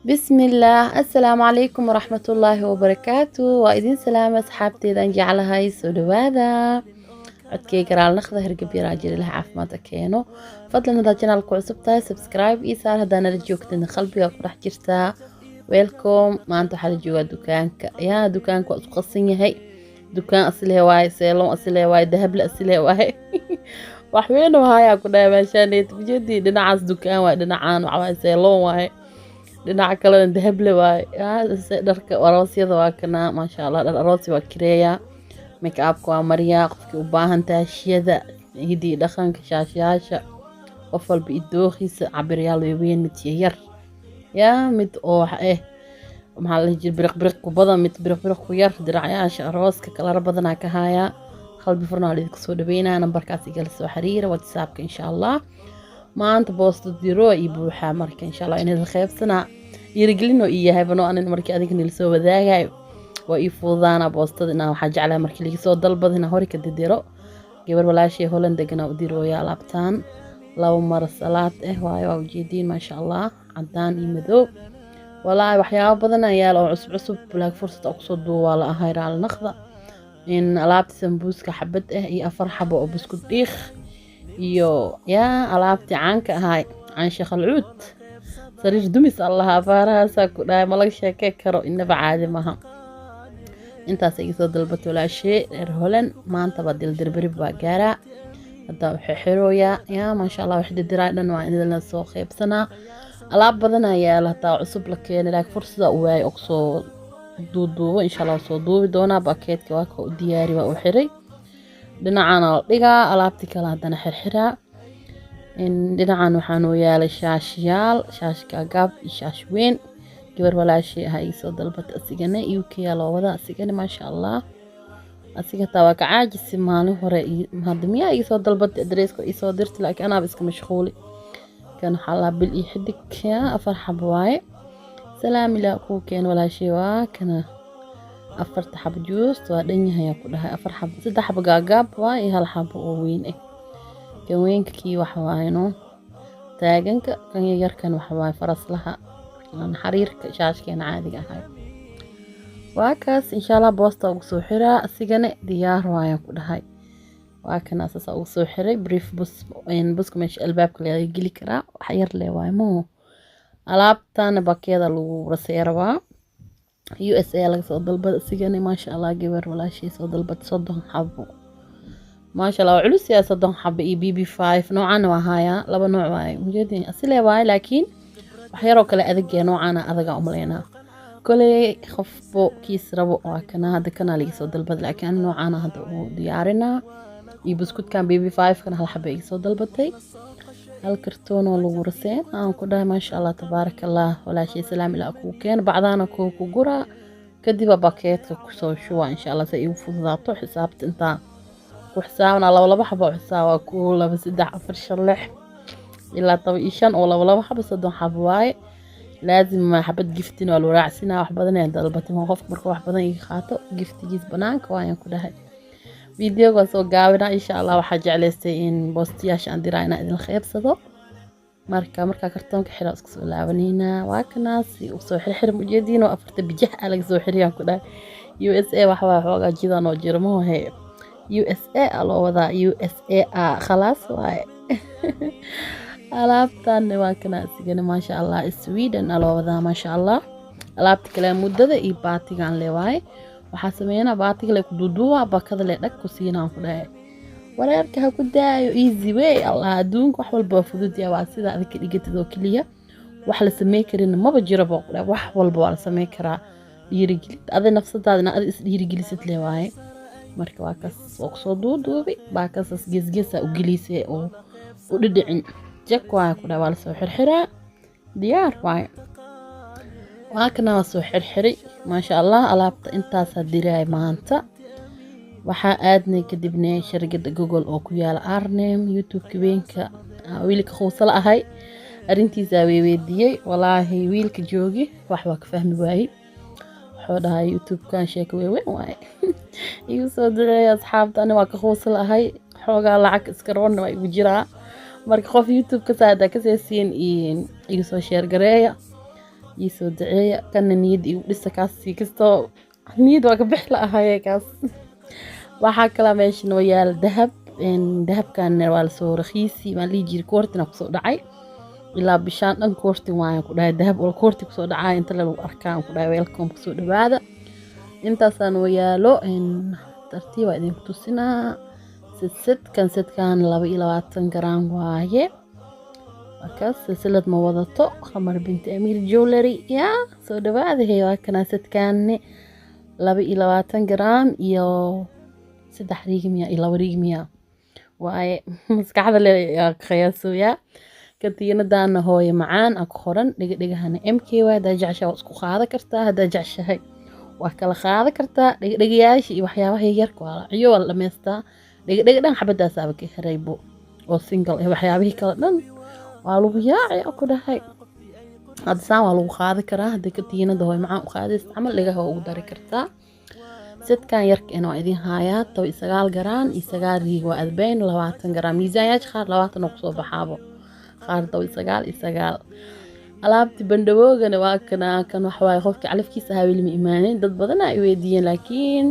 Bismillaah, assalaamu calaykum waraxmatullaahi wabarakaatu. Waa idin salaama, asxaabteedaan jeclahay, soo dhawaada. Codkeyga raalnaqda, hergab yaraa jira, ilaha caafimaadka keeno. Fadlan haddaad channelka cusub tahay, subscribe ii saar. Haddaa nala joogtana, qalbiga ku dhex jirtaa, welcome. Maanta waxaa la joogaa dukaanka. Yaa dukaanka waa isku qasan yahay. Dukaan aslee waaye, salon aslee waaye, dahable aslee waaye, wax weyn oo hayaa ku dhahay meeshaan. Ujeedii dhinacaas dukaan waaye, dhinacaan waxa waaye salon waaye, dhinaca kalena dahable waaye. Dharka aroosyada waa kana, maasha Allah. Dhar aroosy waa kireeyaa, make upka waa mariyaa, qofkii u baahan taashiyada hidii dhaqanka, shaashayaasha, qof walba idooqiisa, cabiryaal waaweyn, mid yar, yaa mid oo wax maxaa la dhihi jiray, biriq biriq ku badan, mid biriq biriq ku yar, diracyaasha arooska kalaro badanaa ka hayaa. Qalbi furnaa idinku soo dhaweynaa. Nambarkaas igala soo xiriira WhatsAppka, insha Allah. Maanta boosto diro iyo buuxaa, marka insha Allah inay qaybsanaa dhiirigelin oo ii yahay bano anin markii adiga nila soo wadaagayo waa ii fududaana boostada inaa. Waxaa jeclahay markii laga soo dalbado inaa hore ka didiro. Gabar walaashay Holland deganaa u dirooya alaabtaan. Laba maro salaad waayo, waa ujeediin, maasha Allah, cadaan iyo madow. Walaahi waxyaabo badan ayaa yaala oo cusub cusub, laakiin fursad oo kusoo duuba waa la ahay, raali naqda. In alaabta sambuuska xabad iyo 4 xabo oo buskud dhiikh iyo yaa alaabtii caanka ahaay, caansha khalcuud, sariir dumis, Allah afaarahaasaa ku dhahay, ma laga sheekey karo, inaba caadi maha. Intaas iga soo dalbatay walaashee reer Holan. Maanta baa dildirberi baa gaaraa, hadda waxay xirooyaa. Yaa maasha Allah, wax didiraa dhan waa in la soo qaybsanaa. Alaab badan ayaa yaala hataa cusub la keenay, laakiin fursada u waayay oo kusoo duuduubo. Insha Allah soo duubi doonaa. Bakeedka waa ka u diyaari, waa u xiray, dhinacana la dhigaa. Alaabtii kale haddana xirxiraa. Dhinacan waxaa noo yaalay shaashiyaal, shaash gaagaab iyo shaash weyn. Gabar walaashay ah ii soo dalbatay asigana, UK aa loo wadaa asigana, maasha Allah. Asiga hataa waa ka caajisi maalin hore, hadda miyaa ii soo dalbatay, adreeska ii soo dirtay, laakiin anaaba iska mashquuli. Kan waxaa lahaa bil iyo xidig, 4 xabo waaye. Salaam ilaa kuu keen, walaashay. Waa kana afarta xabo juust waa dhan yahay ku dhahay, 4 xabo, 3 xabo gaagaab waa iyo 1 xabo oo weyn kan weynka kii waxa waaye no taaganka, kan yarkan waxa waaye faraslaha xariirka, shaashkeena caadiga ahay waa kaas. Insha Allah boosta ugu soo xiraa, asigana diyaar waayaan ku dhahay. Waa kana asaasa ugu soo xiray brief bus buska, meesha albaabka laga geli karaa, wax yar le waaye moo. Alaabtana bakeeda lagu rasay rabaa. USA laga soo dalbada asigana, maasha Allah. Gabar walaashay soo dalbada 30 xabo, maasha Allah, waa culus yahay 30 xabo. Iyo BB 5 noocan waa hayaa, laba nooc waaye, mujeedin asile waaye, laakiin wax yaroo kale adagya noocaana adaga umaleynaa. Koley qofbo kiis rabo waa kana. Hadda kana laga soo dalbada, laakiin ani noocaana hadda uu diyaarinaa. Iyo buskudkan BB 5 kana 1 xabo iga soo dalbatay, hal kartoon oo lagu raseen aan ku dhahay, maasha Allah, tabaaraka Allah. Walaashay salaam ilaa kuu keen. Bacdaana kuu ku guraa, kadiba bakeedka kusoo shuba, insha Allah, si ay igu fududaato xisaabta. Intaa ku xisaabna laba laba xabo xisaaba, 1, 2, 3, 4, 5, 6 ilaa 15 oo laba laba xabo, 30 xabo waaye. Laazim xabad giftin waa loo raacsinaa. Wax badan ee dalbatay qofka, marka wax badan iga qaato, giftigiis banaanka waayaan ku dhahay. Videoga soo gaabina, insha Allah. Waxaa jeclaystay in boostiyaasha aan diraa inaan idin qaybsado. Marka markaa kartoonka xiraa isku soo laabanaynaa. Waa kanaasi usoo xirxir, ujeediin oo afarta bijah ah laga soo xiriyaan ku dhahay. USA waxa waa xoogaa jidan oo jiro mahohe. USA aa loo wadaa, USA a khalaas waaye. Alaabtan waa kana asigana, maasha Allah. Sweden aa loo wadaa, maasha Allah. Alaabta kale muddada iyo baatigan le waaye. Waxaa sameynaa baatiga le ku duuduuba, bakada le dhag ku siinaan ku dhahay. Wareerka ha ku daayo, easy way Allah. Adduunka wax walba waa fudud yahay, waa sida aad ka dhigatid oo keliya. Wax la samey karin maba jiro baa ku dhahay, wax walba waa la samey karaa. Dhiirigelid ada nafsadaada inaad is dhiirigelisid le waaye. Marka waa kaas, waa kusoo duuduubi baakasaas, geesgeesaa u gelisay oo u dhidhicin, jak waaye ku dhahay. Waa lasoo xirxiraa, diyaar waaye. Waa kana, waa soo xirxiray, maasha Allah. Alaabta intaasaa diraay maanta. Waxaa aadnay kadibna sharikada Google oo ku yaala Arnhem. YouTube-ka weynka wiilka quusala ahay arrintiisaa weydiiyey. Walaahi wiilka joogi wax waa ka fahmi waayey. Wuxuu dhahay YouTube-kan sheeko weyn waaye. Igu soo diray, asxaabta. Ani waa ka quusala ahay, xoogaa lacag iska roonna waa igu jiraa. Marka qof YouTube ka saada kasee siin, igu soo share gareeya. Iisoo duceeya, kana niyad igu dhisa. Kaas si kastoo niyad waa ka bixi la ahaye. Kaas waxaa kalaa meesha noo yaala dahab. Dahabkan waa lasoo rakhiisi maan dhihi jiri, koortina kusoo dhacay ilaa bishaan dhan. Koortin waayan ku dhahay, dahab oo koorti kusoo dhacay inta lagu arkaan ku dhahay. Welcome, kusoo dhawaada. Intaasaa noo yaalo, tartiib waa idinku tusinaa. Sidkan sidkan 22 garam waaye. Waa silsilad ma wadato. Qamar Binti Amiir Jewelry yaa soo dhawaada. Hey, waa kana sidkaani, 22 garam iyo 3 riigmiya iyo 2 riigmiya waaye. Maskaxda le qiyaasooyaa. Katiinadaana hooyo macaan a ku qoran, dhigadhigahana MK waay. Haddaa jeceshahay waa isku qaadan kartaa, haddaa jeceshahay waa kala qaadan kartaa. Dhigadhigayaasha iyo waxyaabaha yarka waa ciyo, waa la dhamaystaa. Dhigadhiga dhan xabadaasaaba ka heraybo oo single eh. Waxyaabihii kale dhan waa lagu yaaci ku dhahay. Hadda saan waa lagu qaadi karaa. Haddii katiinada hooyo macaan u qaadaysa camal, dhigaha waa ugu dari kartaa. Sidkan yarka waa idin haayaa, 19 garaan iyo 9 riig waa adbeyn, 20 garam. Miisaanyaasha qaar 20 oo kusoo baxaabo, qaar 19 iyo 9. Alaabtii bandhawoogana waa kana. Kan waxawaaye qofka calafkiisa ahaa weli ma imaanin. Dad badan ay weydiiyeen, laakiin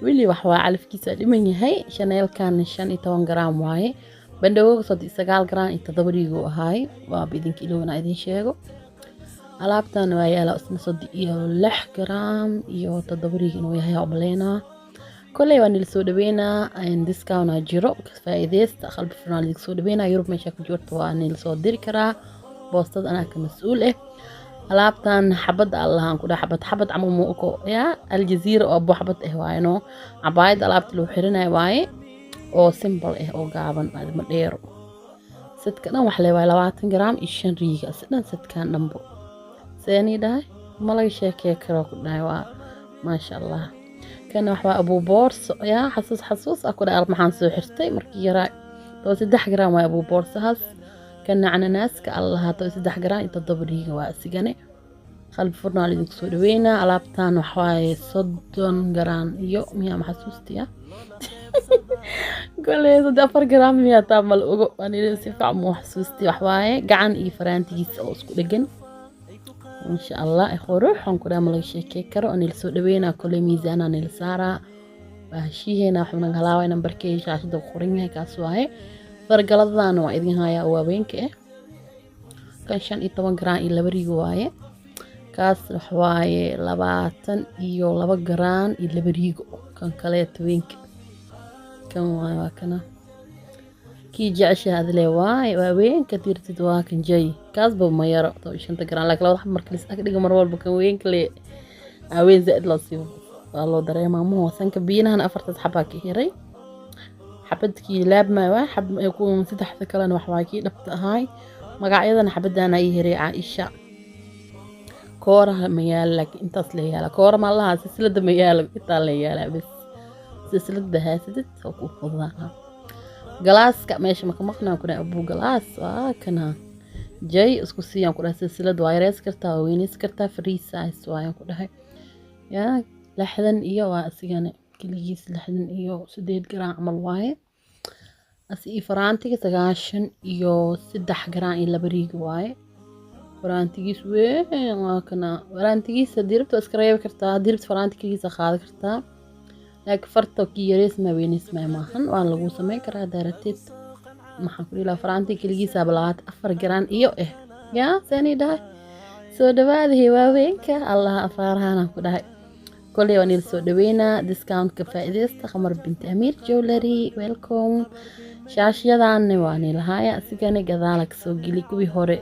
weli waxawaaye calafkiisa dhiman yahay. Shaneelkan 15 garam waaye. Bandhawooga 39 garam iyo 7 riig uu ahaay, waaba idinka ilowna idin sheego. Alaabtan waa yaala isna, 36 garam iyo 7 riig inuu yahay umaleynaa. Kolley waa nila soo dhaweynaa, discount aa jiro, faa'iideysta. Qalbi furan idinka soo dhaweynaa. Yurub meesha ku jirto waa nila soo diri karaa, boostada anaa ka mas-uul ah. Alaabtan xabadda allahan ku dhaha, xabad xabad camal mu oko yaa Aljaziira oo abo xabad ah waayno. Cabaayadda alaabta lagu xirinayo waaye oo simple ah oo gaaban, ma dheero. Sadka dhan wax le waaye, 20 garam iyo 5 riiga si dhan. Sadkan dhanbo seeni dhahay, ma laga sheekey karo ku dhahay, waa maasha Allah. Kana wax waa abuu boorso yaa xasuus xasuus ah ku dhahay. Maxaan soo xirtay markii yaraa? 13 garam waa abuu boorsahaas. Kana cananaaska allaha, 13 garam iyo 7 riiga waa isigane. Qalbi furnaa idinku soo dhaweynaa. Alaabtan waxawaaye 30 garam iyo miyaa, ma xasuustiya kole, 34 garam miyaa, taa mal ogo anina si fiican muu xasuusti. Waxwaaye gacan iyo faraantigiisa oo isku dhegan, insha Allah. Quruxan ku dhaha, ma laga sheekey karo. Anila soo dhaweynaa, kole miisaanaa nila saaraa, waa heshiiheena. Waxuu naga halaaway nambarkay shaashada ku qoran yahay, kaas waaye. Fargaladana waa idin hayaa oo waaweynka ah. Kan 15 garam iyo 2 riigo waaye. Kaas waxawaaye 22 garam iyo 2 riigo. Kan kaleeto weynka kan waaye, waa kana. Kii jeceshaha adle waaye, waaweynka dirtid waa kan jay. Kaasba ma yaro, 15-ta garam, laakiin labada xab marka lis ag dhigo, mar walba kan weynka le waaweyn zaaid loo sii waa loo dareemaa. Muhu sanka biinahan afartaas xabaa ka hiray. Xabadkii laabmay waa xab, kuwa saddexda kalena wax waa kii dhabta ahaay. Magacyadana xabadana ii hiray Caaisha. Kooraha ma yaalo, laakiin intaas la yaala. Koora ma laha, silsilada ma yaalo, intaa la yaalaa bas. Silsilada haasadid oo ku fududaana. Galaaska meesha maka maqnaan ku dhahay. Abuu galaas waa kana, jay isku siiyaan ku dhahay. Silsilada waa yareys kartaa, waa weyneys kartaa, free size waayaan ku dhahay. Yaa 60 iyo waa asigana keligiis, 68 garam camal waaye. Asi iyo faraantiga 93 garam iyo 2 riig waaye. Faraantigiis weyn waa kana. Faraantigiisa haddii rabto waa iska reebi kartaa, haddii rabto faraanti keligiisa qaadan kartaa, laakiin farta kii yareysmaa weyneysmaa maahan, waa lagu sameyn karaa haddaa rabtid. Maxaan ku dhihi lahaa, faraantiga keligiisaaba 24 garam iyo yaa seeni dhahay. Soo dhawaadahay waaweynka allaha afaarahanaan ku dhahay. Koley waan ila soo dhaweynaa, discountka faa'iideysta. Qamar Binti Amiir Jewelry, welcome. Shaashyadaanna waa nilahaaya, asigana gadaala kasoo geli. Kuwii hore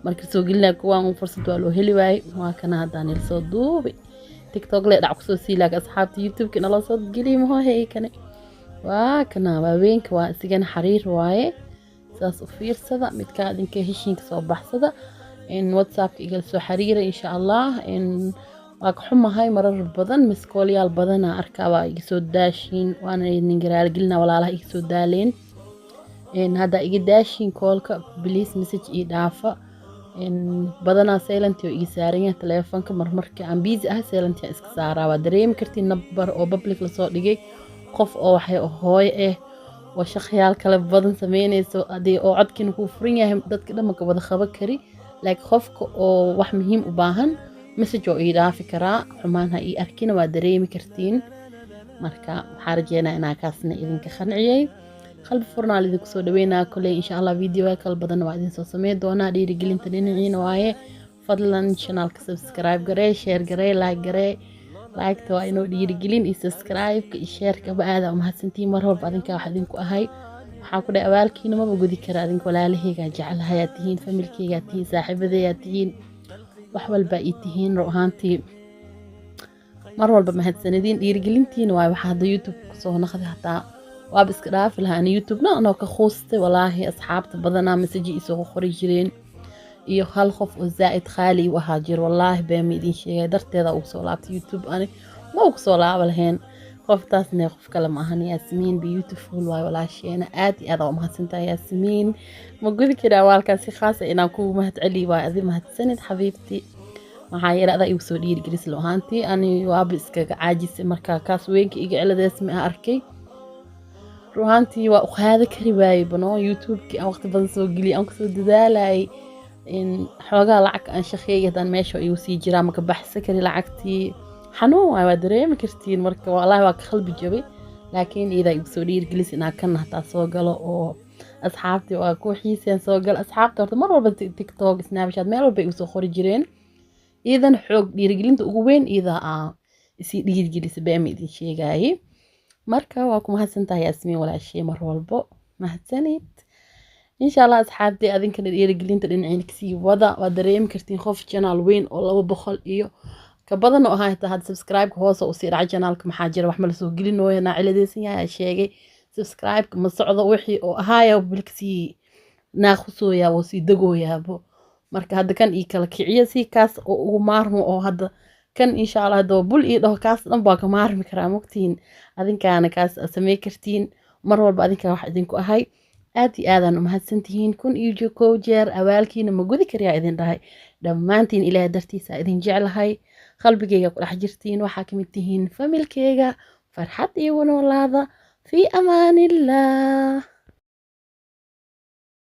marka soo gelinaya kuwaan fursad waa loo heli waayey, waa kana haddaan ila soo duubi. TikTok le dhac kusoo sii, laakiin asxaabta YouTube-ka nala soo geliy mahohe. Kane waa kana waaweynka, waa isigana xariir waaye. Saas u fiirsada, midkaa idinka heshiinka soo baxsada in WhatsAppka igala soo xiriira, insha Allah. In waa ka xumahay, marar badan miskoolyaal badana arkaa, waa iga soo daashiin, waana idin garaaligelina walaalaha iga soo daaleen. Hadda iga daashiin koolka, please message ii dhaafa. Badanaa silent oo iga saaran yahay taleefanka. Marmarka aan busy ah silent aan iska saaraa. Waa dareemi kartiin number oo public lasoo dhigay, qof oo waxay hooyo ah oo shaqayaal kale badan sameynayso, haddii oo codkiina kuu furan yahay, dadka dhan maka wada qaban kari. Laakiin qofka oo wax muhiim u baahan, message oo ii dhaafi karaa. Xumaan ha ii arkina, waa dareemi kartiin. Marka waxaa rajeynaa inaa kaasna idinka qanciyey. Qalbi furnaal idinku soo dhaweynaa. Koley insha Allah videoga kala badan waa idin soo sameyn doonaa. Dhiirigelinta dhinaciina waaye. Fadlan channelka subscribe garee, share garee, like garee. Like-ta waa inuu dhiirigelin, iyo subscribe-ka iyo share-kaba. Aada umahadsantihiin mar walba. Adinkaa wax idinku ahay, waxaa ku dhahay abaalkiina maba gudi kara. Adinka walaalaheygaa jeclahayaa tihiin, familkeygaa tihiin, saaxiibadeyaa tihiin, wax walba ii tihiin. Run ahaantii mar walba mahadsanadiin. Dhiirigelintiina waay waxaa hadda YouTube kusoo noqday. Hataa waaba iska dhaafi lahaa ani YouTube-na, anoo ka quustay walaahi. Asxaabta badanaa message isoo qori jireen, iyo hal qof oo zaa'id qaali u ahaa jiro. Wallaahi beema idin sheegay, darteeda ugu soo laabtay YouTube. Ani ma ugu soo laaba lahayn qoftaasna, qof kale ma ahan, Yaasmiin Beautiful waay, walaasheena. Aad iyo aad aa umahadsantahay Yaasmiin. Ma gudi kari awaalkaas, si khaas ah inaan kugu mahad celiyo waay. Adi mahadsanid xabiibti, maxaa yeele adaa igu soo dhiirigelis. Lo ahaantii ani waaba iskaga caajisay markaa kaas weynka iga ciladees ma arkay. Ruhaantii waa u qaada kari waayey bano YouTube-kii aan waqti badan soo geliyay, aan kusoo dadaalayay in xoogaa lacag aan shaqeeyay, haddaan meesha igu sii jiraa maka baxsan kari lacagtii. Xanuun waay, waa dareemi kartiin. Marka wallaahi waa ka qalbi jabay, laakiin iyadaa igu soo dhiirigelis inaa kan hataa soo galo oo asxaabtii waa ku xiiseen soo galo. Asxaabta horta mar walba TikTok, Snapchat, meel walba igu soo qori jireen. Iidan xoog dhiirigelinta ugu weyn iidaa aa isii dhiirigelisa, beema idin sheegaaye. Marka waa ku mahadsantahay Yaasmiin walaashay, mar walbo mahadsanid. Insha Allah asxaabtay, adinkana dhiirigelinta dhinaciina kasii wada. Waa dareemi kartiin qof channel weyn oo 200 iyo ka badan oo ahaa xitaa hadda subscribe-ka hoose usii dhacay channelka. Maxaa jira? Wax ma lasoo gelinooyo, naa ciladeysan yahay aa sheegay. Subscribe-ka ma socdo, wixii oo ahaaya bilkasii naaqusooyaa, oo sii degooyaabo. Marka hadda kan ii kala kiciya si kaas oo ugu maarmo, oo hadda kan insha Allah hadda bul ii dhaho, kaas dhan baa ka maarmi karaa. Mogtiin adinkaana kaas aad samey kartiin. Mar walba adinkaa wax idinku ahay. Aad iyo aadaan umahadsantihiin 1001 jeer. Awaalkiina ma gudi kariyaa idin dhahay. Dhammaantiin Ilaahay dartiisa idin jeclahay, qalbigayga ku dhex jirtiin, waxaa ka mid tihiin familkeyga. Farxad iyo noolaada. Fii amaanillah.